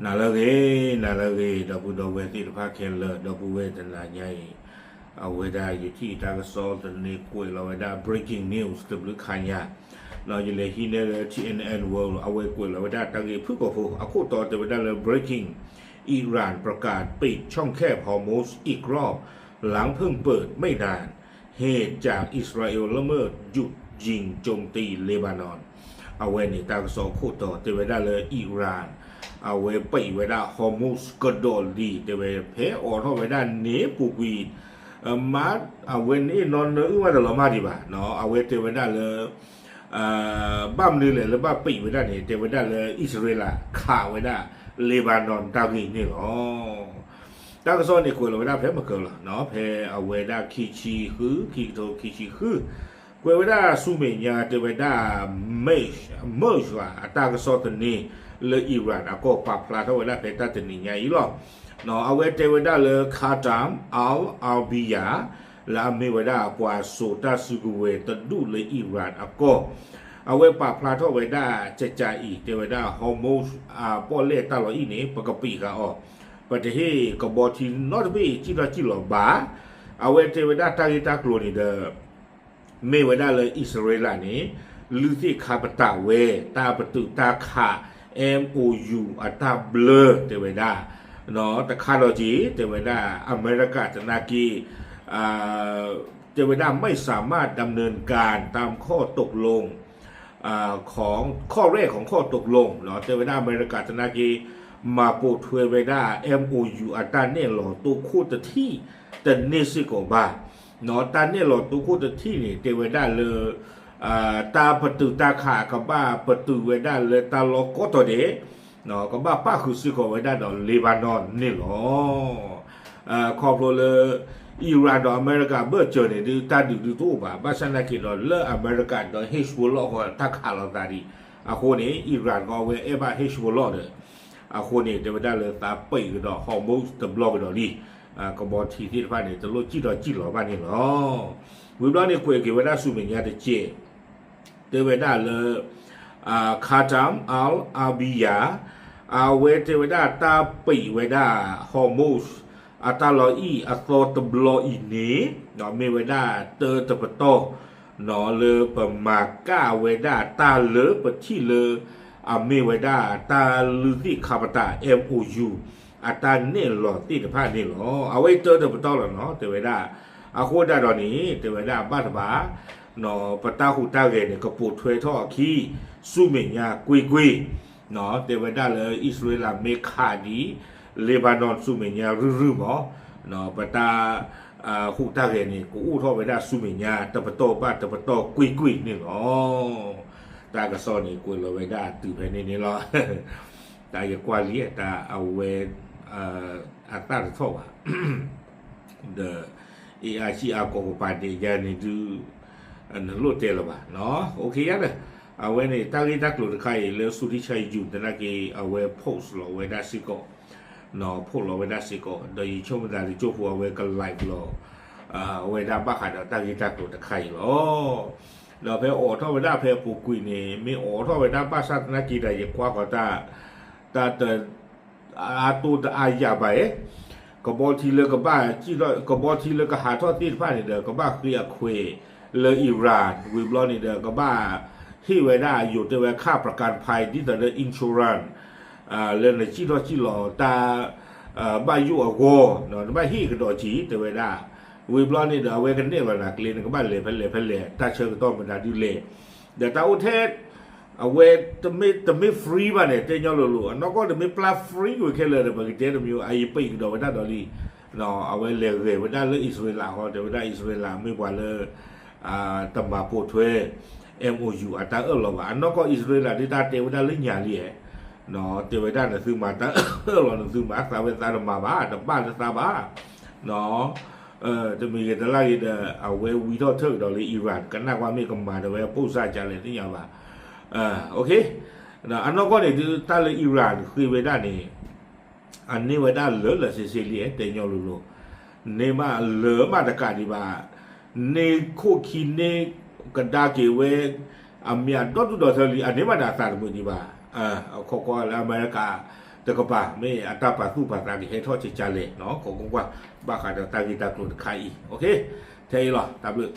နၤလၢအဂ့ၤ, နၤလၢအဂ့ၤ, ဒီပုၢ်ဒီဝဲၢ်သ့ၣ်တဖၣ်ခဲလၢာ်, ဒီပုၢ်ဝဲၢ်တနၤညါအံၤ, အဝဲဒၣ်ယထံၣ်တၢ်ကစီၣ်တနံၤကွဲးလီၤဝဲဒၣ် breaking news တဘျုးခါညါ, ဒီးယလဲၤဟံးန့ၢ်လၢ T N N World အဝဲကွဲးလီၤဝဲဒၣ်တၢ်ဂ့ၢ်ဖုၣ်ကိာ်ဖိ အခိၣ်တီတဲဝဲဒၣ်လၢ breaking, Iran ประกาศปิดช่องแคบฮอร์มุซอีกรอบ หลังเพิ่งเปิดไม่นาน เหตุจากอิสราเอลละเมิดหยุดยิงโจมตีเลบานอน အဝဲန့ၣ်တၢ်ကစီၣ်ခိၣ်တီတဲဝဲဒၣ်လၢ Iran အဝဲပံာ်ဝဲဒၣ် Hormuz ကဒီးလံ တဲဝဲဖဲအိးထီၣ်ဝဲဒၣ်န့ၣ်ပူၤကွံာ် မ့ၢ်အဝဲန့ၣ်နီၢ်နၢအုၣ်မးတလီၤမၢ်ဒံးဘၣ်, အဝဲတဲဝဲဒၣ်လၢ ဘၣ်မနုၤလဲၣ်လၢဘၣ်ပံာ်ဝဲဒၣ်န့ၣ် တဲဝဲဒၣ်လၢအံၣ်စရ့လးခးဝဲဒၣ် Lebanon တၢ်ဂ့ၢ်န့ၣ်လီၤ. တၢ်ကစီၣ်န့ၣ်ကွဲးလီၤဝဲဒၣ်ဖဲမကၢၤလီၤ, ဖဲအဝဲဒၣ်ခံဆံဃု, ခံကထိခံဆံဃု, ကွဲးဝဲဒၣ်ဆူမဲာ်ညါတဲဝဲဒၣ် Mer-, Merch အတၢ်ကစီၣ်သန့လၢ Iran အကီၢ်ပာ်ဖျါထီၣ်ဝဲဒၣ်ဖဲတၢ်တနံၤညါအံၤလီၤ. အဝဲတဲဝဲဒၣ်လၢ Khatam al-Arabiya လၢအမ့ၢ်ဝဲဒၣ်ပှၤစိာ်တၢ်စုကဝဲၤတဒူၣ်လၢ Iran အကီၢ်, အဝဲပာ်ဖျါထီၣ်ဝဲဒၣ်ကကးအံၤ တဲဝဲဒၣ် Hormuz အပီၣ်လဲၣ်တၢ်လီၢ်အံၤန့ၣ် ပကပံာ်ဃာ်အီၤ, ပတဟ့ၣ်ကဘီထံနီတဘ့ၣ်စံၣ်ထီၣ်စံၣ်လီၤဘၣ်. အဝဲတဲဝဲဒၣ်တၢ်ဂ့ၢ်တၢ်ကျိၤန့ၣ်ဒီး မ့ၢ်ဝဲဒၣ်လၢအံၣ်စရ့လးန့ၣ် လုၢ်သ့ၣ်ခါပတာ်ဝဲ တၢ်ပတုာ်တၢ်ခး M O U အတၢ်ဘျၢ တဲဝဲဒၣ်, တခါဒီးက့ၤ တဲဝဲဒၣ် အမဲရကၤသနာ်က့ တဲဝဲဒၣ် ไม่สามารถดำเนินการตามข้อตกลง ของ ข้อแรกของข้อตกลง တဲဝဲဒၣ်အမဲရကၤသနာ်က့ မၤပိာ်ထွဲဝဲဒၣ် M O U အတၢ်နဲၣ်လီၤတိခိၣ်တထံၣ်တန့ၢ်စ့ၢ်ကီးဘၣ်. တၢ်နဲၣ်လီၤတိခိၣ်တထံၣ်န့ၣ် တဲဝဲဒၣ်လၢ တၢ်ပတုာ်တၢ်ခးကဘၣ်ပတုာ်ဝဲဒၣ်လၢတၢ်လီၢ်ကိးတီၤဒဲး, ကဘၣ်ပၣ်ဃုာ်စ့ၢ်ကီးဝဲဒၣ်ဒီး Lebanon န့ၣ်လီၤ. ခီဖျိလၢ Iran ဒီးအမဲရကၤဘၢၣ်စၢၤန့ၣ်ဒုး တၢ်ဒုးဒုးတအိၣ်ဘၣ်, ဘၣ်ဆၣ်သနာ်က့ဒီးလၢအမဲရကၤဒီး Hezbollah ဃီတၢ်ခးလိာ်သးဒံး, အဃိန့ၣ် Iran ဃီဝဲအဲၣ်ဘၣ် Hezbollah ဒီး အဃိန့ၣ် တဲဝဲဒၣ်လၢသးပံာ်ကဒီး Hormuz တဘျီကဒီးလံ, ကဘီထံသ့ၣ်တဖၣ်န့ၣ် တလိၣ်စံၣ်ထီၣ်စံၣ်လီၤဘၣ်န့ၣ်လီၤ. ဝံၤဘျီန့ၣ်ကွဲးက့ၤဝဲဒၣ်ဆူမဲာ်ညါတကဲး တဲဝဲဒၣ်လၢ Khatam al-Arabiya အဝဲတဲဝဲဒၣ်တၢ်ပံာ်ဝဲဒၣ် Hormuz အတၢ်လီၢ်အံၤအသီတဘျီအံၤန့ၣ် မ့ၢ်ဝဲဒၣ်တၢတပတီၢ် လၢပမၤကၣ်ဝဲဒၣ်တၢ်လၢပထံၣ်လၢ အမ့ၢ်ဝဲဒၣ်တၢ်လုၢ်သ့ၣ်ခါပတာ် M O U အတၢ်နဲၣ်လီၤသ့ၣ်တဖၣ်န့ၣ်လီၤ. အဝဲတၢတပတီၢ်လီၤနီၤ တဲဝဲဒၣ်, အဃိဒၣ်ဒီးန့ၣ် တဲဝဲဒၣ်ဘၣ်တဘၣ် ပတၢ်ဟူးတၢ်ဂဲၤန့ၣ် ကပိာ်ထွဲထီၣ်အခံ ဆူမဲာ်ညါကွ့ၢ်ကွ့ၢ်, တဲဝဲဒၣ်လၢအံၣ်စရ့လးမ့ၢ်ခးဒံး Lebanon ဆူမဲာ်ညါရုၢ်ရုၢ်မး, ပတၢ် ဟူးတၢ်ဂဲၤန့ၣ် ကအိၣ်ထီၣ်ဝဲဒၣ်ဆူမဲာ်ညါ တပတီၢ်ဘၣ်တပတီၢ်ကွ့ၢ်ကွ့ၢ်န့ၣ်လီၤ. တၢ်ကစီၣ်န့ၣ် ကွဲးလီၤဝဲဒၣ်တုၤဖဲန့ၣ်န့ၣ်လီၤ. တၢ်ယကွၢ်လံ တၢ်အဝဲ အသၣ်တထီၣ်ဘၣ် ဒီး အ့ၣ်အါဆံးအါကီးကပၤဒဲးယါန့ၣ်ဒုး နလိၣ်တဲလၢၤဘၣ်နီၤ. အိၣ်ခ့ယါဒီး အဝဲန့ၣ် တၢ်ဂ့ၢ်တၢ်ကျိၤတခါအံၤလၢ ဆူထံဆါယုၢ်သနာ်က့ အဝဲ post လီၤဝဲဒၣ်စ့ၢ်ကီး, post လီၤဝဲဒၣ်စ့ၢ်ကီး ဒီးယဆိကမိၣ်သးလၢကၠိဖိအဝဲက live လီၤ အဝဲဒၣ်ဘၣ်ဃးဒီးတၢ်ဂ့ၢ်တၢ်ကျိၤတခါအံၤလီၤ. ဒီးဖဲအိးထီၣ်ဝဲဒၣ်ဖဲအပူၤကွံာ်န့ၣ် မ့ၢ်အိးထီၣ်ဝဲဒၣ်ဘၣ်ဆၣ်သနာ်က့ဒီး ယကွၢ်ဃီၤတၢ် တၢ်တ အါတိၢ်တအါယၢ်ဘၣ်အံၤ, ကဘီထံလၢကဘၣ်စံၣ်ထီၣ် ကဘီထံလၢကဟးထီၣ်သ့ၣ်တဖၣ်န့ၣ်ဒီး ကဘၣ်ဃ့အခွဲးလၢ Iran ဝံၤဘျီန့ၣ်ဒီး ကဘၣ်ဟ့ၣ်ဝဲဒၣ်ယိၤတဲဝဲခၣ် ประกันภัย ဒ်သိးလၢ insurance လၢနစံၣ်ထီၣ်စံၣ်လီၤတၢ် ဘၣ်ယိၣ်အဂီၢ် နဘၣ်ဟ့ၣ်ကဒီးက့ၤ တဲဝဲဒၣ်. ဝံၤဘျီန့ၣ်ဒီး အဝဲကနဲၣ်လီၤနၤကျဲ နကဘၣ်လဲၤဖဲလဲၣ်ဖဲလဲၣ် တၢ်ဆၢကတီၢ်မတၤဒုလဲၣ် ဒီးတၢ်အိၣ်ထဲ အဝဲ တမ့ၢ် တမ့ၢ် free ဘၣ်န့ၣ် တဲညီလိၤလိၤ အနီၢ်ကီၢ်တမ့ၢ်ပျၢ် free ဝဲခဲလၢာ်ဒီး ပကတဲတမံၤ အအံၤပံာ်ကဒီးဝဲဒၣ်ဒီးလံ. အဝဲလဲၤဂဲၤဝဲဒၣ်လၢအံၣ်စရ့လးဃီ တဲဝဲဒၣ်အံၣ်စရ့လးမ့ၢ်ပှၤလၢ တမၤပိာ်ထွဲ M O U အတၢ်အၢၣ်လီၤဘၣ်. အနီၢ်ကီၢ်အံၣ်စရ့လးဒုးတၢ်တဲဝဲဒၣ်လၢညါလံဧါ တဲဝဲဒၣ်နသုမၤတၢ်အၢၣ်လီၤ နသုမၤသးဝဲသးတမၤဘၣ် တဘၣ်လၢသးဘၣ် တမံၤဂ့ၤတလၢ်ဂ့ၤဒီး အဝဲဝံထီၣ်ထၢၣ်ကဒီးလၢ Iran ကနၣ်ကွၢ်မ့ၢ်ကမၤဒီးဝဲ ပိၢ်စၢ်ကလဲၣ်သ့ၣ်ညါဘၣ်. အနီၢ်ကီၢ်န့ၣ်ဒုး တၢ်လၢ Iran ဃ့ဝဲဒၣ်န့ၣ် အန့ၢ်ဝဲဒၣ်လၢာ်လၢာ်ဆ့ဆ့လံ တဲညီလိၤလိၤ န့ၢ်ဘၣ်လၢာ်မးတကးဒံးဘၣ် န့ၢ်ခိၣ်ခံန့ၢ်ကဒါက့ၤဝဲ အမံၤအဒီဒူၣ်ဒီထၢလံ အန့ၢ်ဘၣ်န့ၣ်အသးတမုာ်ဒံးဘၣ်. အခီခီလၢအမဲရကၤ တကပၤ မ့ၢ်အတၢ်ပာ်သူၣ်ပာ်သးကဟဲထီၣ်ကကလဲၣ်နီၤ ကကွၢ်ကွၢ် ဘၣ်ဃးဒီးတၢ်ဂ့ၢ်တၢ်ကျိၤတခါအံၤ ထဲအံၤလီၤ တၢ်ဘျုး